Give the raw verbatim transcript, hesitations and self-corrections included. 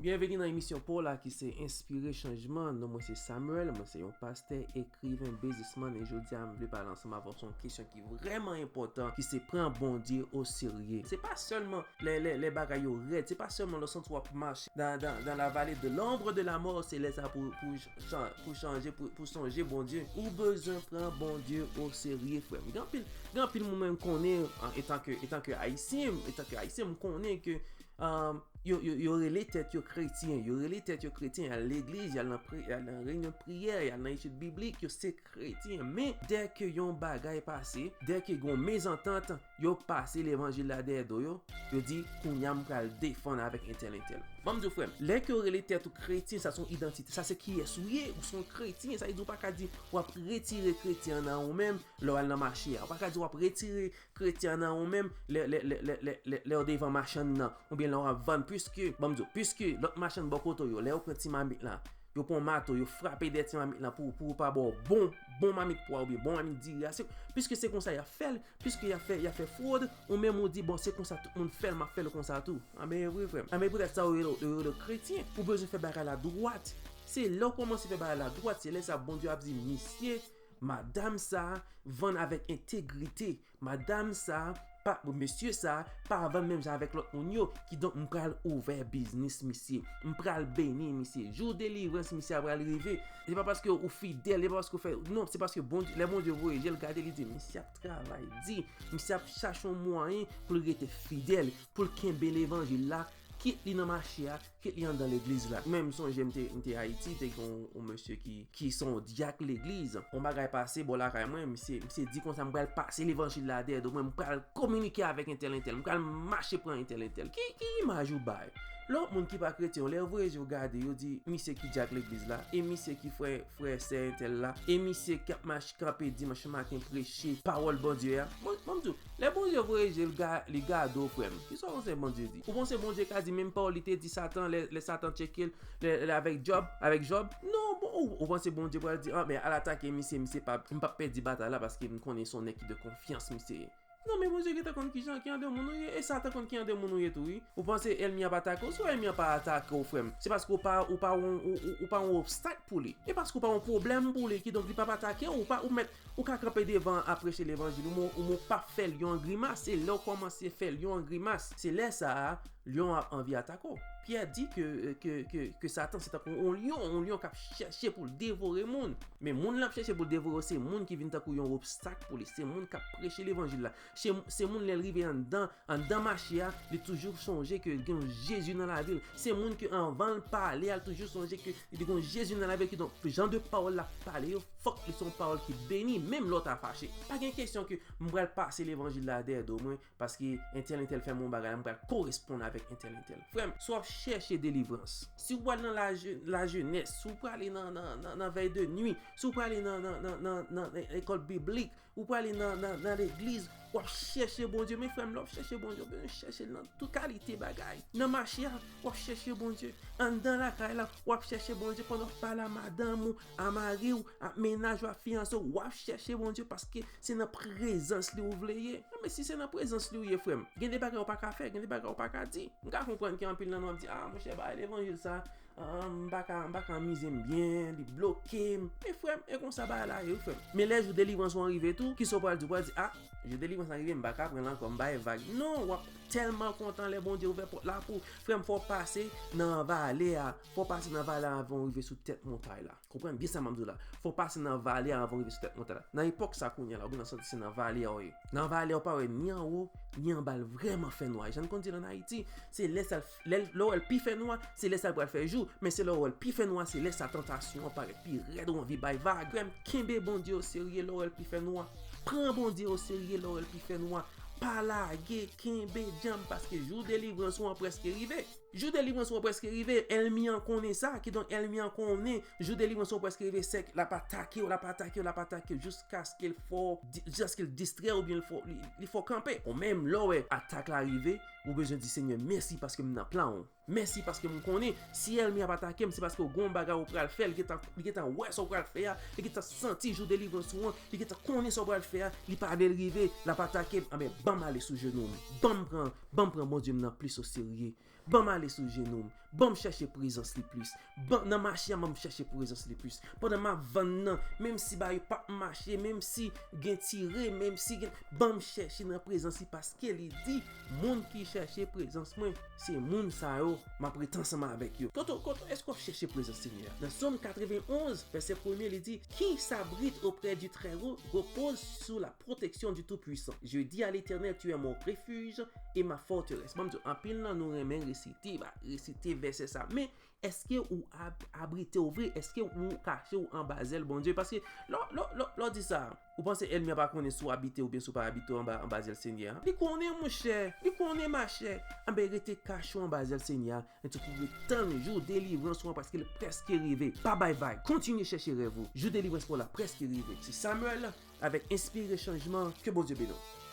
Byenveni nan emisyon pa w la ki se Enspire Chanjman. Non mwen se Samuel, mwen se yon pastè, ekriven, biznismann, e jodi a m vle pale ansanm avè w sou yon kesyon ki vrèman enpòtan, ki se pran Bondye o serye. Se pa sèlman lè, lè, lè bagay yo rèd, se pa sèlman lè w santi w ap mache dans, dans, dans la vallée de l'ombre de la mort, se lè sa pou, pou, chan- pou chanje, pou, pou sonje Bondye. Ou bezwen pran Bondye o serye, frè m. Gen anpil, gen anpil moun mwen konnen, an, etan ke, etan ke Ayisyen, etan ke Ayisyen, m konnen ke, um, yo, yo, yo rele tèt yo kretyen, yo rele tèt yo kretyen, y al legliz, y al nan pri- y al nan reyinyon priyè, y al nan etid biblik, yo se kretyen. Men, dèke yon bagay pase, dèke gon mezantant, yo pase levanjil la dèyè do yo, yo di, kounye a m pral defann avèk entèl, entèl. Ban m di w, frè m, lè ke w rele tèt ou kretyen, sa se yon idantite, sa se kiyès ou ye, ou se yon kretyen, sa vle di w pa ka di w ap retire kretyen an nan ou menm lè w al nan mache a, ou pa ka di w ap retire kretyen an nan ou menm lè, lè, lè, lè, lè, lè, lè w devan machann nan, oubyen lè w ap vann, piske, ban m di w, piske lòt machann bò kote w yo, lè yo pran ti mamit la, yo pran mato, yo frape dèyè ti mamit la pou, pou yo pa ba w bon, bon mamit pwa oubyen bon mamit diri a, se, piske se konsa y ap fè l, piske y ap fè, y ap fè fwod, ou menm ou di, bon, se konsa tout moun fè l, m ap fè l konsa tou. Anben, e vre, frè m. Anben, poutèt sa, yo rele w, yo rele w kretyen. Ou bezwen fè bagay la dwat. Se lè w kòmanse fè bagay la dwat, se lè sa Bondye ap di, misye, madanm sa a vann avèk entegrite. Madanm sa a, pa, mesye sa a, pa vann menm jan avèk lòt moun yo. Kidonk, m pral ouvè biznis misye. M pral beni misye. Jou delivrans misye a pral rive. Se pa paske ou fidèl, se pa paske ou fè, non, se paske Bondye, lè Bondye voye je l gade, li di, misye ap travay di, misye ap chache yon mwayen pou l rete fidèl, pou l kenbe levanjil la, kit li nan mache a, kit li anndan legliz la. Mwen, m sonje m te, m te Ayiti, te gen yon, yon mesye ki, ki se yon dyak legliz. Yon bagay pase bò lakay mwen, misye, misye di konsa, m pral pase levanjil la dèyè do mwen, m pral kominike avèk entèl, entèl, m pral mache pran entèl, entèl. Ki, ki imaj ou bay? Lòt moun ki pa kretyen, lè yo voye je yo gade, yo di, misye ki dyak legliz la, e misye ki frè, frè, sè entèl la, e misye k ap mache kanpe dimanch maten preche pawòl Bondye a. Mwen, mwen m di w, lè Bondye voye je l ga, li gade w, frè m, kisa w panse Bondye di? Ou panse Bondye ka di menm pawòl li te di Satan lè, lè Satan tcheke l, lè, lè avèk Jòb, avèk Jòb? Non, bon, ou, ou panse Bondye pral di, ah, men al atake misye, misye pa, m p ap pèdi batay la paske m konnen se yon nèg ki de konfyans misye ye. Non, men Bondye gentan konn kijan, ki jan de moun ou ye, e Satan konn ki jan de moun ou ye tou, wi. Ou panse ènmi an pa atake w? Se ènmi an pa atake w, frè m. Se paske ou pa, ou pa yon, ou, ou, ou pa yon obstak pou li. E paske ou pa yon pwoblèm pou li, kidonk li p ap atake w, ou pa, ou mèt, ou ka kanpe devan a preche levanjil, ou mo, ou mo p ap fè l yon grimas, e lè w kòmanse fè l yon grimas, se lè sa a, lyon ap anvi atake w. Pyè di ke, ke, ke, ke Satan se tankou yon lyon, yon lyon k ap chèche pou l devore moun. Men moun l ap chèche pou l devore yo, se moun ki vin tankou yon obstak pou li, se moun k ap preche levanjil la. Se, se moun lè l rive anndan, anndan mache a, li toujou sonje ke gen yon Jezi nan lavi l. Se moun ke anvan l pale a, l toujou sonje ke li te gen yon Jezi nan lavi l, kidonk jan de pawòl l ap pale yo, fòk li se yon pawòl ki beni, menm lè w ta fache. Pa gen kesyon ke m pral pase levanjil la dèyè do mwen, paske entèl, entèl fè m yon bagay la, m pral koresponn avèk entèl, entèl. Frè m, si w ap chèche delivrans, si w pral nan laje-, lajenès, si w prale nan, nan, nan, nan vèy de nwi, si w prale nan, nan, nan, nan, nan, nan lekòl biblik, ou prale nan, nan, nan legliz, w ap chèche Bondye. Men frè m, lè w ap chèche Bondye, w bezwen chèche l nan tout kalite bagay. Nan mache a, w ap chèche Bondye. Anndan lakay la, w ap chèche Bondye pandan w ap pale a madanm ou, a mari w, a mennaj ou, a fiyanse w, w ap chèche Bondye paske se nan prezans li ou vle ye. Men si se nan prezans li ou ye, frè m, gen de bagay ou pa ka fè, gen de bagay ou pa ka di. M ka konprann ke anpil nan nou ap di, ah, monchè, bagay levanjil sa, ah, m pa ka, m pa ka anmize m byen, li bloke m. Men frè m, e konsa bagay la ye, wi, frè m. Men lè jou delivrans ou an rive tou, kisa w pral di? Ou pral di, ah, jou delivrans lan rive, m pa ka pran l ankò, m bay vag. Non, w ap tèlman kontan lè Bondye ouvè pòt la pou ou. Frè m, fò w pase nan vale a, fò w pase nan vale a anvan w rive sou tèt montay la. Konprann byen sa m ap di w la. Fò w pase nan vale a anvan w rive sou tèt montay la. Nan epòk sa kounye a la, ou gentan santi se nan vale a w ye. Nan vale a w pa wè ni anwo, ni anba, l vrèman fè nwa. Jan n konn di l ann Ayiti, se lè sa l, lè, lè w wè l pi fè nwa, se lè sa l pral fè jou. Men se lè w wè l pi fè nwa, se lè sa tantasyon an parèt pi rèd, ou anvi bay vag. Frè m, kenbe Bondye o serye lè w wè l pi fè nwa. Pran Bondye o serye lè w wè l pi fè nwa. Pa lage, kenbe djanm, paske jou delivrans ou an prèske rive. Jou delivrans ou an prèske rive, ènmi an konnen sa, kidonk ènmi an konnen jou delivrans ou an prèske rive, sèke l ap atake w, l ap atake w, l ap atake w, jiskaske l fè w di-, jiskaske l distrè w oubyen l fè w, li, li fè w kanpe. Ou menm, lè w wè atak la rive, ou bezwen di, Senyè, mèsi paske m nan plan w. Mèsi paske m konnen si ènmi ap atake m, se paske w gen yon bagay ou pral fè, li gentan, li gentan wè sa w pral fè a, li gentan santi jou delivrans ou an, li gentan konnen sa w pral fè a, li pa vle l rive, l ap atake m. Anben, ban m ale sou jenou m, ban m pran, ban m pran Bondye m nan plis o serye. Ban m ale sou jenou m. Ban m chèche prezans li plis. Ban, nan mache a, ban m chèche prezans li plis. Pandan m ap vann nan, menm si bagay yo p ap mache, menm si gen tire, menm si gen, ban m chèche nan prezans li, paske li di, moun ki chèche prezans mwen, se moun sa yo, m ap rete ansanm avèk yo. Kote, kote, èske w ap chèche prezans Senyè a? Nan Sòm katrevenn onz, vèsè premye, li di, Qui s'abrite auprès du Très-Haut repose sous la protection du Tout-Puissant. Je dis à l'Éternel, tu es mon refuge et ma forteresse. Ban m di w, anpil nan nou renmen resite, ba, resite vèsè sa. Men, èske ou ab, abrite w vre? Èske ou kache w anba zèl Bondye? Paske, lè, lè, lè, lè w di sa, ou panse ènmi an pa konnen si w abite oubyen si w pa abite anba, anba zèl Senyè a? Li konnen, monchè. Li konnen, machè. Anben, rete kache w anba zèl Senyè a. Epi pou w tann jou delivrans ou an, paske l prèske rive. Pa bay vag. Kontinye chèche rèv ou. Jou delivrans mwen la prèske rive. Se Samuel avèk Enspire Chanjman. Ke Bondye beni w.